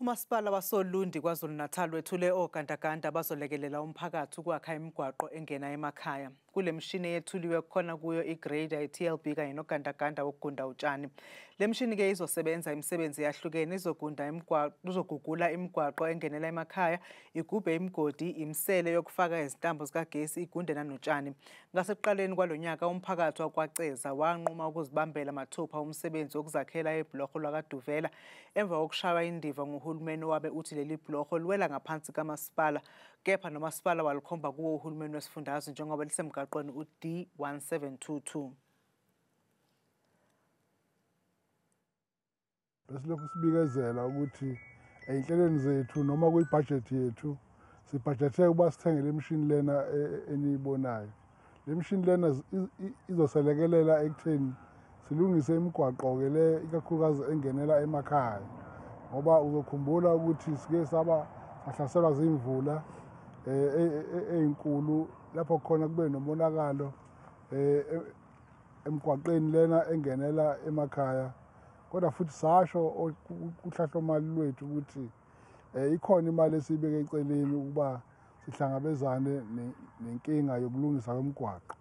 Umasipala wasoLundi KwaZulu-Natal wethule ogandaganda abazolekelela umphakathi ukwakha imigwaqo engena emakhaya. Kule mishini eyethuliwe kukhona kuyo i-grader, i-TLB kanye nogandaganda wokugunda utshani. Le mishini-ke izosebenza imisebenzi eyahlukene, izogunda imigwaqo, izogugula imigwaqo engenela emakhaya, igubhe imigodi, imisele yokufaka izintambo zikagesi, igunde nanotshani. Ngasekuqaleni kwalo nyaka umphakathi wakwaCeza wanquma ukuzibambela mathupha umsebenzi wokuzakhela ibhuloho lwakaDuvela emva kokushaywa indiva nguhulumeni owabe uthi leli bhuloho liwela ngaphansi kamasipala, kepha nomasipala walikhomba kuwo uhulumeni wesifundazwe njengoba lisemgaqweni u-D1722. Besilokhu sibikezela ukuthi ey'nhlelweni zethu noma kwibhajethi yethu sibhajethe ukuba sithenge le mishini lena eniyibonayo. Le mishini lena izoselekelela ekutheni silungise imigwaqo-ke le ikakhulukazi engenela emakhaya, ngoba uzokhumbula ukuthi sike saba sahlaselwa zimvula ey'nkulu lapho khona kube nomonakalo emgwaqeni lena engenela emakhaya. Kodwa futhi sasho kuhlahlomali lwethu ukuthi ikhona imali esiyibeke eceleni ukuba sihlangabezane nenkinga yokulungisa kwemigwaqo.